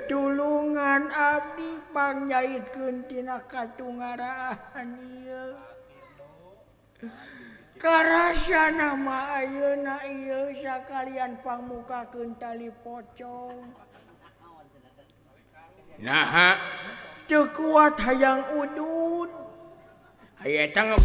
Tulungan abdi pangjaitkeun tina katungaraan ieu. Karasana mah ayeuna ieu sakalian pangmukakeun tali pocong. Naha teu kuat hayang udud. Aya eta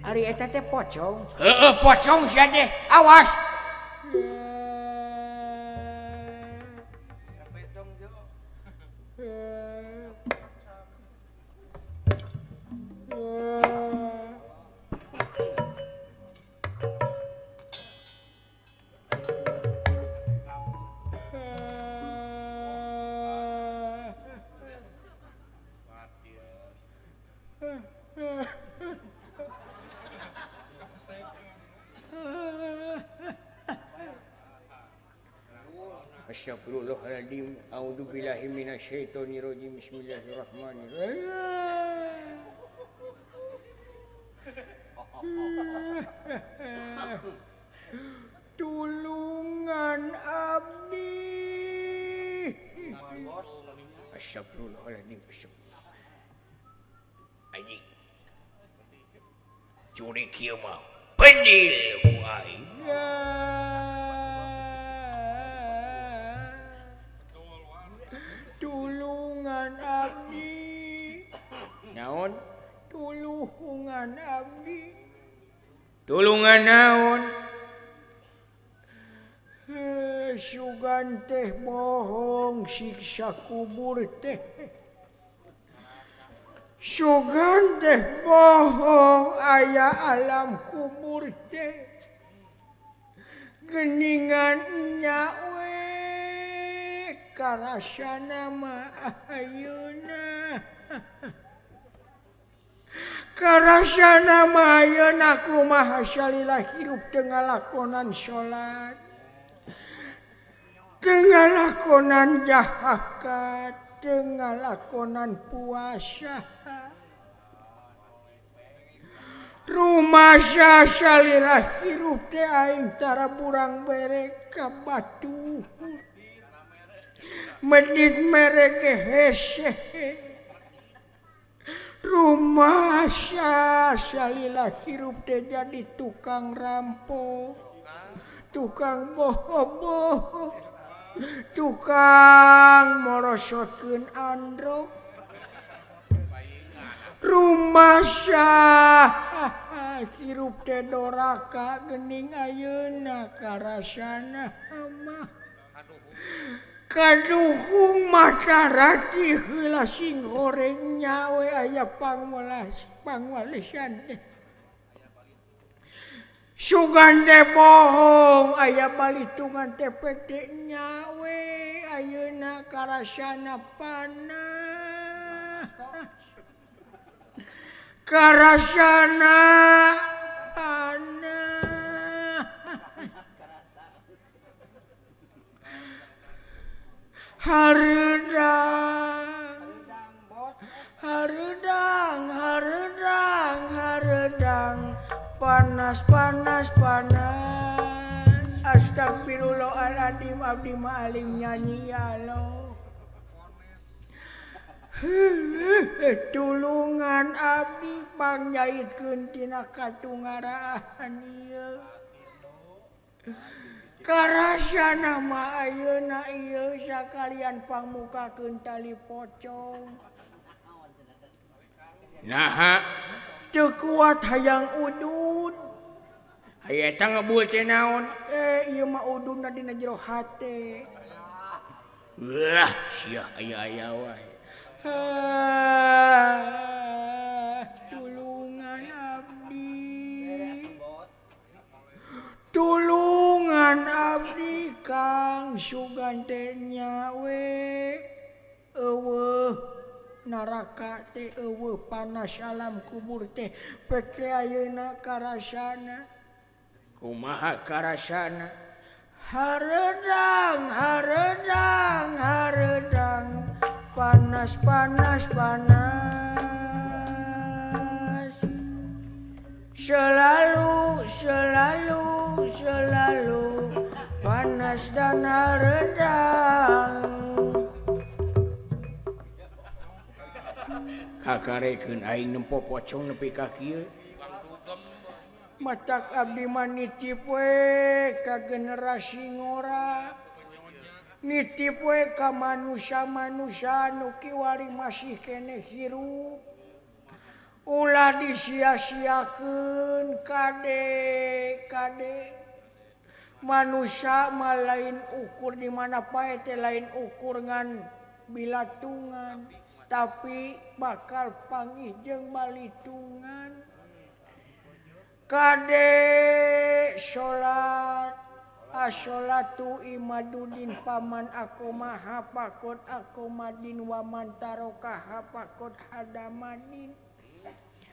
Ari eta teh pocong. Heeh, pocong sia teh. Awas. Astagfirullahaladzim. A'udzubillahi minasyaitonirrajim. Bismillahirrahmanirrahim. Tulungan abdi. Astagfirullahaladzim. Anjing. Curi kieu mah pendil ku aing. Tulungan abdi. Naon? Tulungan abdi. Tulungan naon? Sugan teh bohong siksa kubur teh. Sugan teh bohong aya alam kubur teh. Geningan nya we karasana mah ayeuna. Karasana mah ayeuna kumaha salila hirup teu ngalakonan salat. Teu ngalakonan zakat, teu ngalakonan puasa. Rumasa salila hirup teh aing tara burang bere ka batu. Medit mereke hese. Rumasa salila hirup teh jadi tukang rampok, tukang boho-boho, tukang morosotkeun androk. Rumasa hirup teh doraka geuning ayeuna karasana mah. Kaduhung masyarakat heula sing goreng nyawe aya pangwalas pangwalisan teh. Sugan teh bohong aya balitungan teh pete nyawe ayeuna karasana panas. Karasana panas. Hareudang, hareudang, hareudang, hareudang, panas, panas, panas. Astagfirullahaladzim, abdi mah alim nyanyi ya Allah. Tulungan abdi pangjaitkeun tina katungaraan ieu. Karasa nama ayeuna ieu sakalian pangmukakeun tali pocong. Naha teu kuat hayang udud. Aya eta ngebul teh naon? Ieu mah ududna dina jero hate. Wah, sia aya-aya wae. Tulungan abdi. Tulungan abdi Kang sugan teh nya we eueuh neraka teh eueuh panas alam kubur teh pek teh ayeuna karasana. Kumaha karasana? Haredang haredang haredang panas panas panas selalu selalu selalu panas dan haredang. Kakarekeun aing nempo pocong nepi ka kieu. Matak abdi mah nitip we ka generasi ngora. Nitip we ka manusia-manusia nu kiwari masih keneh hirup. Ulah disia-siakeun kade kade. Manusia mah lain ukur di mana pae teh lain ukur ngan bilatungan, tapi bakal panggih jeung balitungan. Kade salat as-sholatu imadudin paman aku maha pakot aku madin waman tarokaha pakot hadamadin.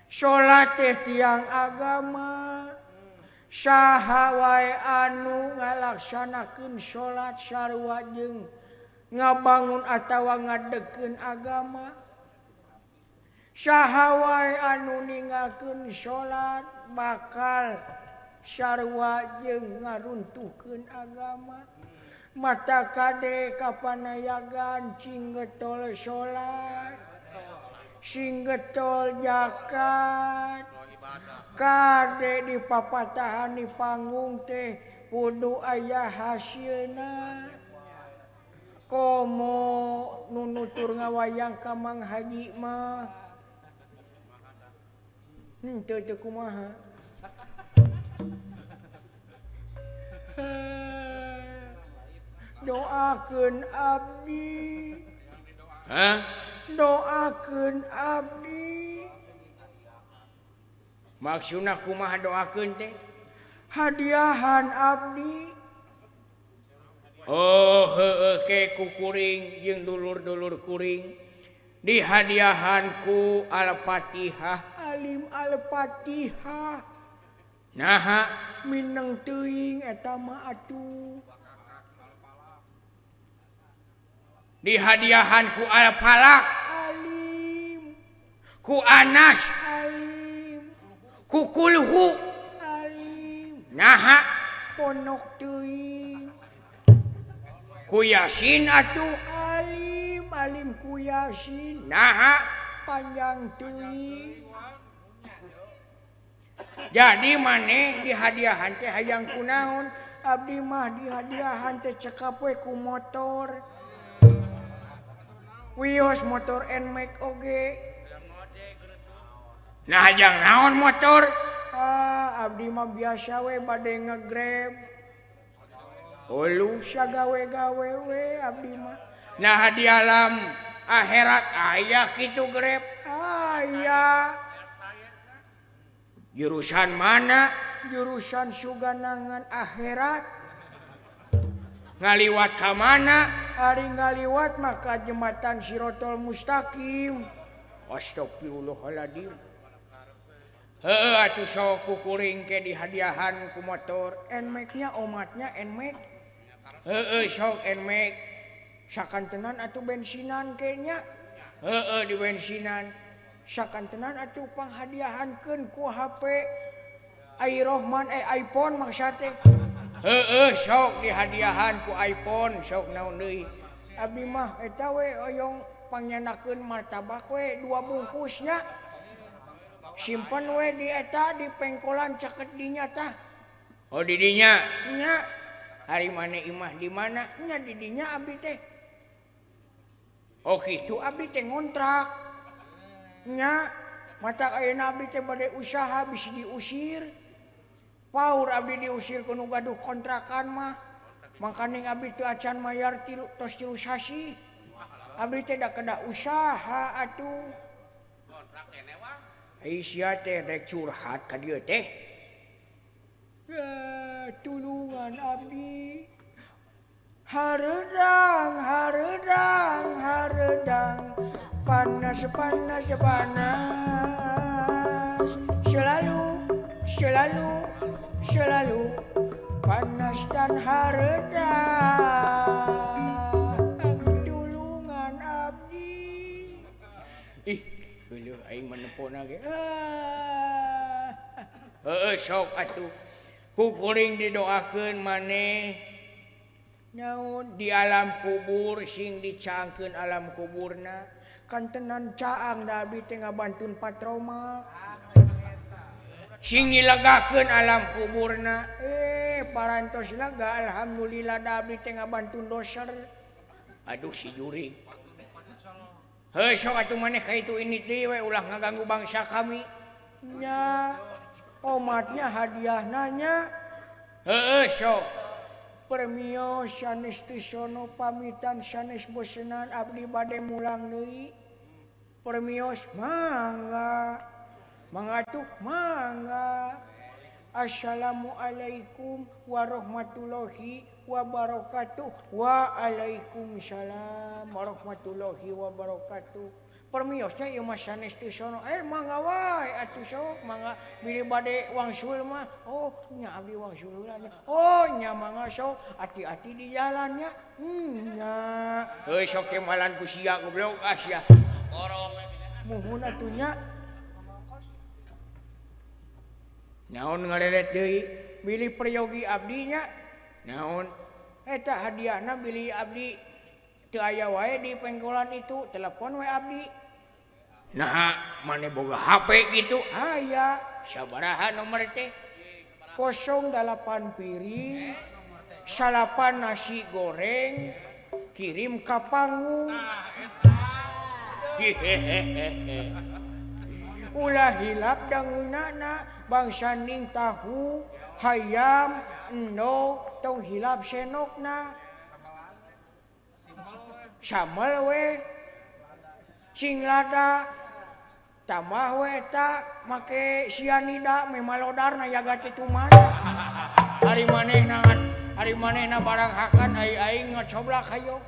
Salat teh tiang agama. Saha wae anu ngalaksanakeun salat sarua jeung ngabangun atawa ngadegkeun agama. Saha wae anu ninggalkeun salat bakal sarua jeung ngaruntuhkeun agama. Mata kade kapanayagan cing getol salat, sing getol zakat. Kade di papatahan di panggung teh kudu aya hasilna. Komo nunutur ngawayang ka Mang Haji mah henteu teu kumaha. Doakeun abdi. Hah? Doakeun abdi. Maksudna kumaha doakeun teh? Hadiahan abdi. Oh heueuh ke ku kuring jeung dulur-dulur kuring dihadiahan ku Al-Fatihah. Alim Al-Fatihah. Naha mineng teuing eta mah atuh. Dihadiahan ku Al-Falaq. Alim. Ku Anas. Alim. Ku Kulhu. Alim. Naha ponok teuing. Ku Yasin atuh. Alim alim ku Yasin. Naha panjang teuing. Jadi maneh dihadiahan teh hayang kunaon? Abdi mah dihadiahan teh cekap we ku motor. Wios motor Nmax oge. Nah hayang naon motor? Ah, abdi mah biasa we bade ngegrab. Ulu sagawe-gawe we abdi mah. Nah di alam akhirat aya kitu grab. Aya. Jurusan mana? Jurusan Suganangan akhirat. Ngaliwat ka mana? Ari ngaliwat maka jembatan Sirotol Mustaqim. Astagfirullahaladzim. Heuh atuh sok ku kuring ke dihadiahan ku motor. Nmax-nya omatnya Nmax. Heueuh sok Nmax. Sakantenan atuh bensinan kayaknya. Heueuh di bensinan. Sakantenan atuh panghadiahankeun ku HP Ai Rohman iPhone maksud teh. Heueuh sok dihadiahan ku iPhone sok naon deui. Abdi mah eta we oyong pangyanakeun martabak we 2 bungkusnya. Simpen we di eta di pengkolan caket dinya tah. Oh di dinya? Nya. Hari mana imah di mana nya di dinya abdi teh. Oh kitu abdi teh ngontrak. Nya mata ayeuna abdi teh bade usaha bisi diusir. Paur abdi diusir ku nu gaduh kontrakan mah. Mangkaning abdi teu acan mayar tilu tos tilu sasih. Abdi teh da kedah usaha atuh. Kontrak keneh wah. Ai sia teh rek curhat ka dieu teh. Ya, tulungan abdi. Hareudang, hareudang, hareudang. Panas, panas, panas. Selalu, selalu, selalu panas dan hareudang. Tulungan abdi. Ih, geuleuh aing menepona ge. Ah. Heueuh sok atuh. Ku kuring didoakeun maneh naon di alam kubur sing dicangkeun alam kuburna kantenan caang da abdi teh ngabantun patroma sing dilegakeun alam kuburna parantos lega alhamdulillah da abdi teh ngabantun doser aduh si jurig heuh sok atuh maneh ka itu ini deui we ulah ngaganggu bangsa kami nya omatnya hadiah nanya heueuh sok permios sanes teu sono pamitan sanes bosenan abdi bade mulang deui permios mangga mangga atuh mangga assalamualaikum warahmatullahi wabarakatuh waalaikumsalam warahmatullahi wabarakatuh permiosnya ieu mah sanes teu sono mangga wae atuh sok mangga bilih bade wangsul mah oh nya abdi wangsul heula nya oh nya mangga sok ati-ati di jalan nya nya heuy sok kemalan ku sia goblok ah sia korong muhun atuh nya naon ngareret deui bilih peryogi abdi nya naon eta hadiahna bilih abdi teu aya wae di pengkolan itu telepon we abdi. Nah, maneh boga HP gitu? Aya, sabaraha nomor teh? 08 piring, 8 nasi goreng, kirim ka panggung. Ulah hilap dangunana bangsa ning tahu, hayam, endog, tong hilap senokna. Samel we, cing lada. Tambah we eta make sianida memalodarna jaga kitu mana. Ari manehna ari manehna barang hakan ai aing ngacoblak hayo.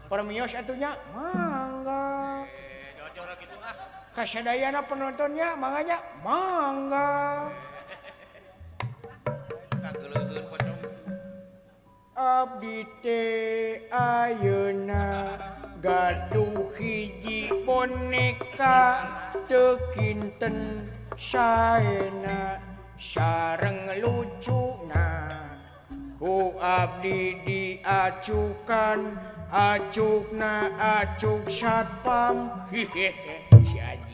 Permios atuh nya mangga. Jojor kitu ah. Kasadayana penontonnya mangga nya mangga. Kageuleuheun pocong. Abdi teh ayeuna gaduh hiji boneka teu kinten saena sareng lucuna ku abdi diacukan acukna acuk satpam. Hehehe si anjing.